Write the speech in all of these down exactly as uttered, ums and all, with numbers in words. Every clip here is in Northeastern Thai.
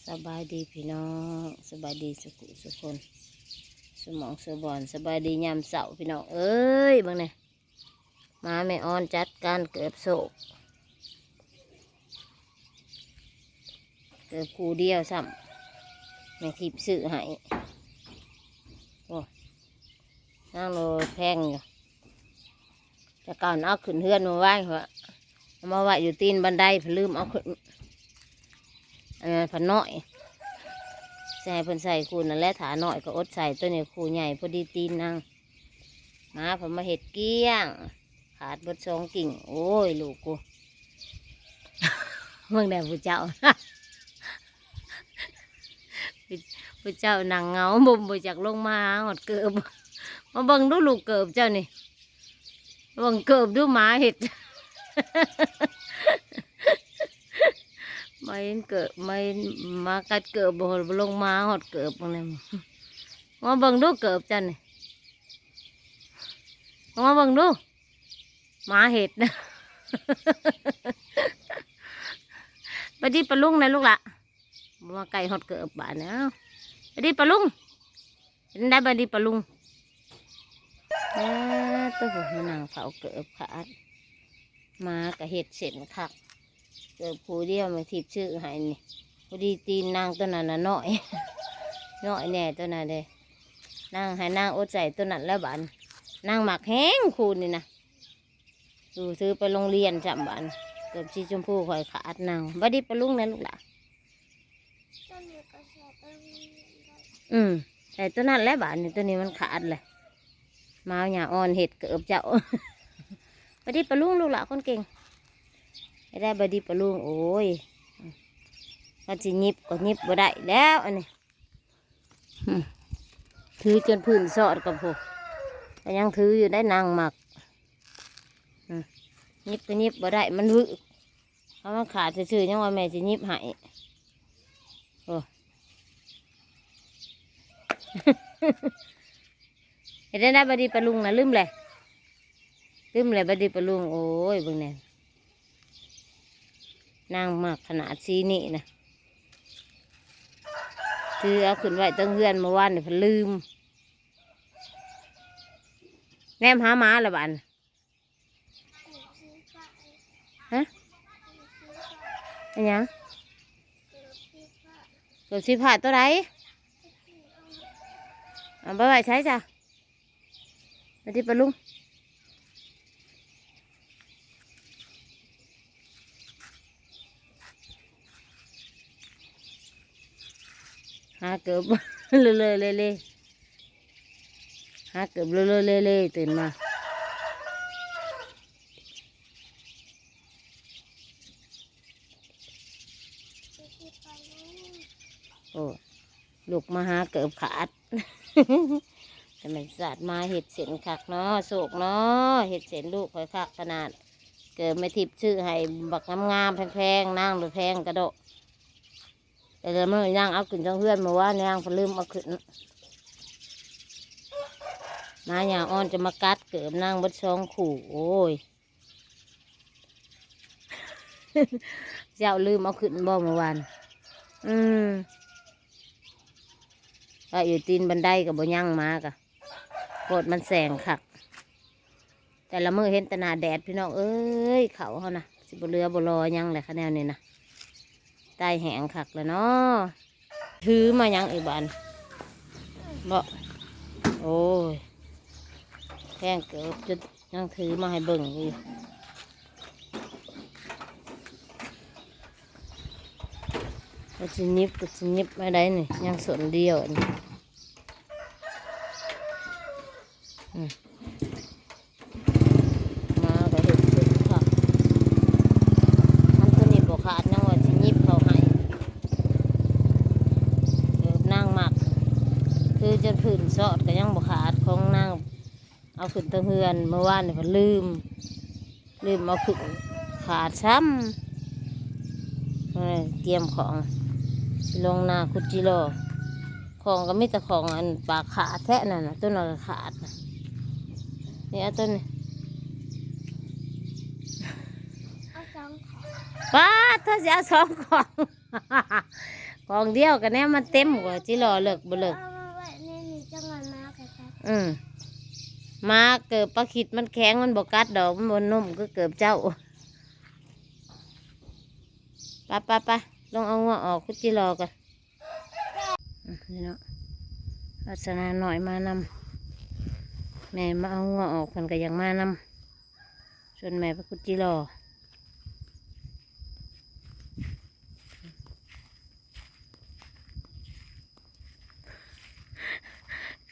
สบายดีพี่น้อง สบายดีสุขุสุคน สุหม่องสุบ่อน สบายดียามเช้าพี่น้องเอ้ย เบิ่งแหน่ หมาแม่ออนจัดการเกือบโศก เกือบคู่เดียวซ้ำ แม่ทิพย์ซื้อให้ โอ้ นางโลแพงอยู่ แต่ก่อนเอาขึ้นเฮือนมาไว้ เพราะเอามาไว้อยู่ตีนบันได เพิ่นลืมเอาขึ้น อันนั้นพันน้อย ใส่เพิ่นใส่คู่นั่นแหละ ถาน้อยก็อดใส่ ตัวนี้คู่ใหญ่พอดีตีนนาง หมาเพิ่นมาเฮ็ดเกลี้ยง ขาดเบิดสองกิ่ง โอ้ย ลูกกู เบิ่งแหน่ผู้เจ้า ผู้เจ้านั่งเหงา บ่ บ่จักลงมาหาฮอดเกิบ มาเบิ่งดูลูกเกิบเจ้านี่ เบิ่งเกิบดูหมาเฮ็ด มาเห็นเกิบ มาเห็นหมากัดเกิบ บ่ บ่ลงมาฮอดเกิบ เบิ่งแหน่ มาเบิ่งดูเกิบเจ้านี่ มาเบิ่งดู หมาเฮ็ด ไปดีปะลุงนะลูกหละ บ่มาใกล้ฮอดเกิบบาดนี้ เอ้า ไปดีปะลุง เป็นได้บ่ดีปะลุง เอ้อ ตัวผู้มานั่งเฝ้าเกิบขาด หมาก็เฮ็ดเส้นคัก เกิบคู่เดียวแม่ทิพย์ซื้อให้นี่ พอดีตีนนางตัวนั้นน่ะน้อย น้อยแหน่ตัวนั้นเด้ นางให้นางอดใส่ตัวนั้นแล้วบาดนี้ นางมักแฮงคู่นี่นะ ดูซื้อไปโรงเรียนจ้ะบาดนี้ เกิบสีชมพูข่อยขาดนาง บ่ดีปะลุงนะลูกหละ ต้นนี้ก็ใส่ต้นนี้ได้ อืม ใส่ตัวนั้นแหละบาดนี้ ตัวนี้มันขาดเลย หมาหญ้าอ่อนเฮ็ดเกิบเจ้า บ่ดีปะลุงลูกหละคนเก่ง ให้ได้บ่ดีปะลุง โอ้ย ว่าสิหยิบก็หยิบบ่ได้แล้วอันนี้ อืม ถือจนพื้นสอดกับพวก ก็ยังถืออยู่ได้นางมัก อืม หยิบก็หยิบบ่ได้ มันวืด เพราะมันขาดซื่อๆ ยังว่าแม่สิหยิบให้ โอ้ เฮ็ดได้ได้บ่ดีปะลุงนะ ลืมเลย ลืมเลยบ่ดีปะลุง โอ้ย เบิ่งแหน่ นางมักขนาดสีนี่นะ คือเอาขึ้นไว้เทิงเฮือนเมื่อวานนี่เพิ่นลืม แนมหาหมาละบาดนี้ ฮะ อันหยัง เกิบสีผ้าตัวใด เอาไปไว้ใช้จ้ะ ไปที่ปะลุง หาเกิบ เลยเลยเลยเลย หาเกิบเลยเลยเลยเลย ตื่นมา โอ้ ลูกมาหาเกิบขาด แต่แม่นสาดมาเฮ็ดเส้นคักเนาะ โศกเนาะ เฮ็ดเส้นลูกข่อยคักขนาด เกิบแม่ทิพย์ซื้อให้บักงามๆ แพงๆ นางโลดแพงกะโดะ แต่ละมื้อนางเอาขึ้นเทิงเฮือน เมื่อวานนางเพิ่นลืมเอาขึ้น หมาหญ้าอ่อนจะมากัดเกิบนางเบิดสองคู่ โอ้ย เจ้าลืมเอาขึ้นบ่เมื่อวาน อืม ก็อยู่ตีนบันไดก็บ่ยัง หมากะ โพดมันแสงคัก แต่ละมื้อเห็นแต่หน้าแดดพี่น้องเอ้ย เขาเฮานะ สิบ่เหลือบ่รอหยังเลยคะแนวนี้นะ ตายแห้งคักแล้วเนาะ ถือมาหยังอีกบาดนี้ บ่ โอ้ย แพงเกิบจนยังถือมาให้เบิ่งอยู่ ก็สิหยิบก็สิหยิบมาได้นี่ ยังส้นเดียวอันนี้ อืม หมาก็เฮ็ดเส้นคัก มันตัวนี้บ่ขาด ยังว่าสิหยิบเข้าให้ เกิบนางมัก คือจนพื้นสอดก็ยังบ่ขาด ของนางเอาขึ้นเทิงเฮือน เมื่อวานนี่ก็ลืม ลืมเอาขึ้น ขาดซ้ำ เอ้ย เตรียมของ สิลงนาขุดจิโร่ ของก็มีแต่ของอันปากขาดแท้นั่นน่ะ ตัวนั้นก็ขาดน่ะ นี่เอาตัวนี้ เอาสองของ ป๊าด เธอสิเอาสองของ กองเดียวกันแน่มันเต็มกว่าจิหล่อเลิกบ่เลิก เอามาไว้ในนี้จังหน่อยมาก็จะ อืม มาเกิบปลาขิดมันแข็งมันบ่กัดดอก มันบ่นุ่มคือเกิบเจ้า ไปไปไป ลงเอางัวออกคุจิหล่อกัน อืม นี่เนาะ ลักษณะหน่อยมานำ แม่มาเอางัวออก เพิ่นก็ยังมานำ ส่วนแม่ไปคุจิหล่อ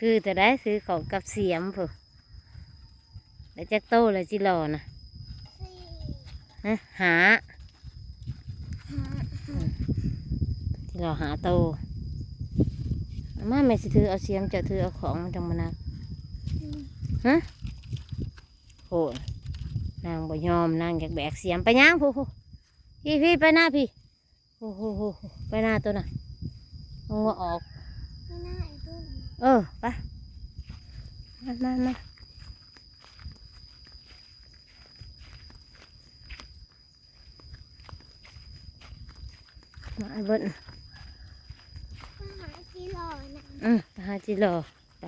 คือจะได้ซื้อของกับเสียมพุ้น แล้วจักโตแล้วจิหล่อนะ สี่ ฮะ หา หา จิหล่อหาโต เอามาแม่สิถือเอาเสียม เจ้าถือเอาของมันจังบ่หนัก อืม ฮะ โห นางบ่ยอม นางอยากแบกเสียม ไปย่างพุ้นพุ้น พี่พี่ไปหน้าพี่ โอ้โหโหโห ไปหน้าตัวน่ะ เอางัวออก ไปหน้าไอ้เบิ้ล เออ ไป มามามา มาไอ้เบิ้ล ไปหาจิหล่อนะ อืม ไปหาจิหล่อ ไป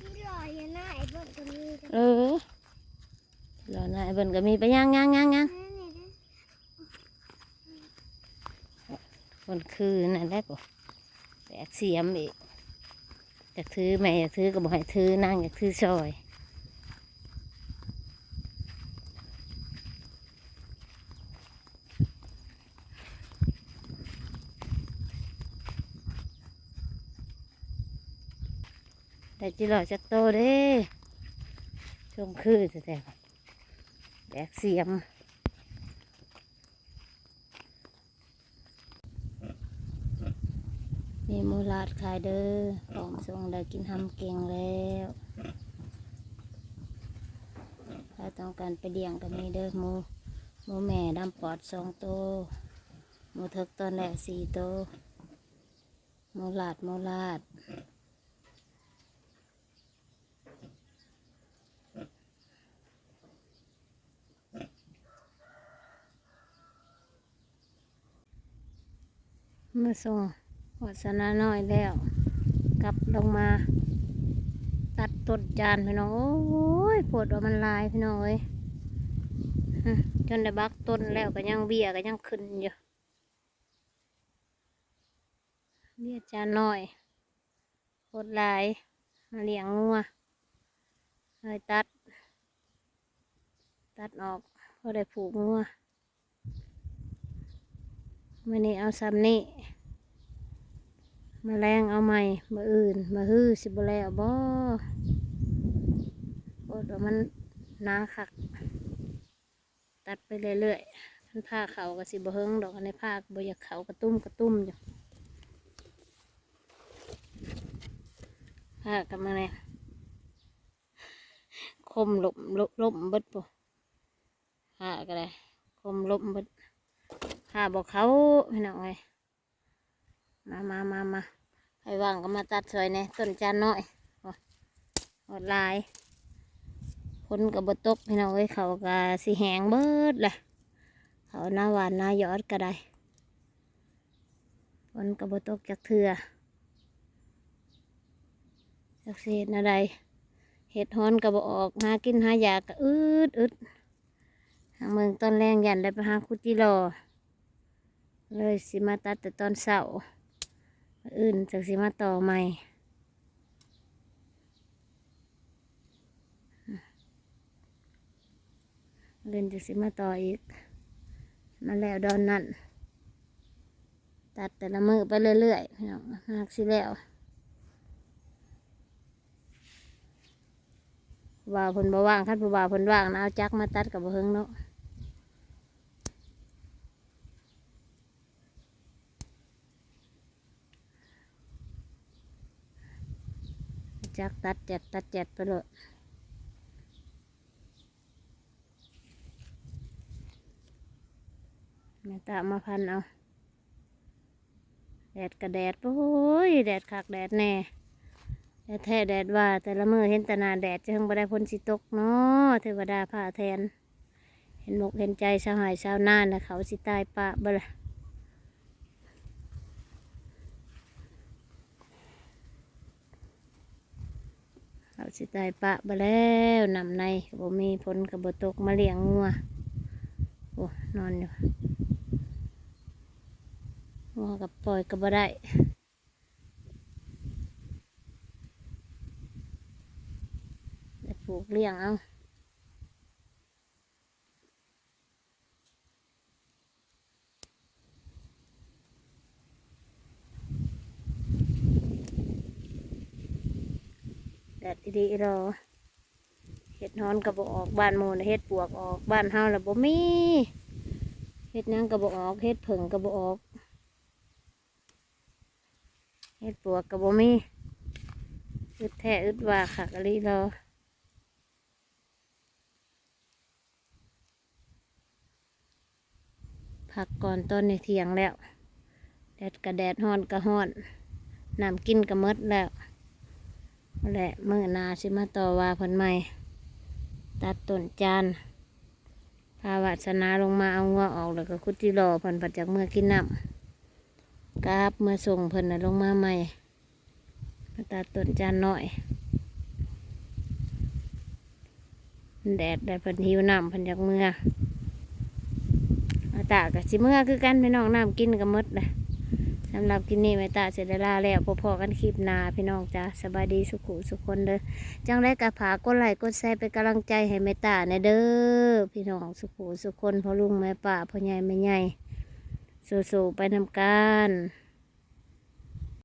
จิหล่ออยู่หน้าไอ้เบิ้ลก็มี เออ หล่อหน้าไอ้เบิ้ลก็มี ไปย่างย่างย่างย่าง นี่นี่ มันคือนั่นแหละ แบกเสียมอีก อยากถือ แม่อยากถือก็บอกให้ถือ นางอยากถือซอย ได้จิหล่อจักโตเด้ ชงคือแต่ แบกเสียม มีหมูลาดขายเด้อ ของส่งได้กินหำเก่งแล้ว ถ้าต้องการไปเลี้ยงก็มีเด้อ หมู หมูแม่ดำปอดสองโต หมูเถิกตอนแรกสี่โต หมูลาด หมูลาด มาส่งวัสนาน้อยแล้ว กลับลงมา ตัดต้นจานพี่น้อง โอ้ย โพดว่ามันหลายพี่น้องเอ้ย อืม จนได้บักต้นแล้วก็ยังเบี้ยก็ยังขึ้นอยู่ เบี้ยจานน้อย โพดหลาย มาเลี้ยงงัว เลยตัด ตัดออก พอได้ผูกงัว มื้อนี้เอาส่ำนี้ มื้อแลงเอาใหม่ มื้ออื่น มื้อฮือสิบ่แล้วบ่ โพดว่ามันหนาคัก ตัดไปเรื่อยๆ คันผ่าเข้าก็สิบ่เฮิงดอก อันนี้ผ่าก็บ่อยากเข้ากระตุ้มกระตุ้มอยู่ ผ่าก็มาแน่ คมล้ม ล้ม ล้มเบิดพุ้น ผ่าก็ได้ คมล้มเบิด ผ่าบ่เข้าพี่น้องเอ้ย มามามามา ไผว่างก็มาตัดซอยแหน่ ต้นจานน้อย โอ้ โพดหลาย ฝนก็บ่ตกพี่น้องเอ้ย เขาก็สิแห้งเบิดแหละ เขานาหว่านนายอดก็ได้ ฝนก็บ่ตกจักเทื่อ จักสิเฮ็ดแนวใด เห็ดฮ้อนก็บ่ออก หากินหายากก็อึดอึด หาเมืองตอนแลงย่านได้ไปหาคุดจิหล่อ เลยสิมาตัดแต่ตอนเช้า มื้ออื่นจั่งสิมาต่อใหม่ มื้ออื่นจั่งสิมาต่ออีก มาแล้วดอนนั่น ตัดแต่ละมื้อไปเรื่อยๆ พี่น้อง หากสิแล้ว ผู้บ่าวเพิ่นบ่ว่าง คันผู้บ่าวเพิ่นว่างนะ เอาจักรมาตัดก็บ่เฮิงเนาะ จักรตัดแจ็ดตัดแจ็ดไปโลด แม่ตามาพันเอา แดดกะแดด โอ้ย แดดคักแดดแน่ แดดแท้แดดว่า แต่ละมื้อเห็นแต่หน้าแดด จั่งบ่ได้ฝนสิตกเนาะ เทวดาพาแทน เห็นอกเห็นใจชาวไร่ชาวนาน่ะ เขาสิตายปะบ่ล่ะ สิตายปะบ่แล้ว น้ำในก็บ่มี ฝนก็บ่ตก มาเลี้ยงงัว โอ้ นอนอยู่ งัวก็ปล่อยก็บ่ได้ ได้ผูกเลี้ยงเอา แดดอีหลีอีหลอ เห็ดฮ้อนก็บ่ออก บ้านหมู่น่ะเห็ดปวกออก บ้านเฮาละบ่มี เห็ดหยังก็บ่ออก เห็ดเผิ่งก็บ่ออก เห็ดปวกก็บ่มี อึดแท้อึดว่าคักอีหลีอีหลอ พักก่อน ตอนนี้เที่ยงแล้ว แดดก็แดด ฮ้อนก็ฮ้อน น้ำกินก็หมดแล้ว และมื้อหน้าสิมาต่อว่าเพิ่นใหม่ ตัดต้นจาน พาวาสนาลงมาเอางัวออก แล้วก็คุดจิหล่อ เพิ่นผัดจากเมือกินน้ำ กลับเมือส่งเพิ่นน่ะ ลงมาใหม่ มาตัดต้นจานน้อย แดดแดด เพิ่นหิวน้ำ เพิ่นอยากเมือ แม่ตาก็สิเมือคือกันพี่น้อง น้ำกินก็หมดเลย สำหรับคลิปนี้แม่ตาสิได้ลาแล้ว พบพ้อกันคลิปหน้าพี่น้องจ้า สบายดีสุขุสุขคนเด้อ จังใดก็ฝากกดไลค์กดแชร์เป็นกำลังใจให้แม่ตาแหน่เด้อ พี่น้องสุขุสุขคน พ่อลุงแม่ป้า พ่อใหญ่แม่ใหญ่ สู้ๆไปนำกัน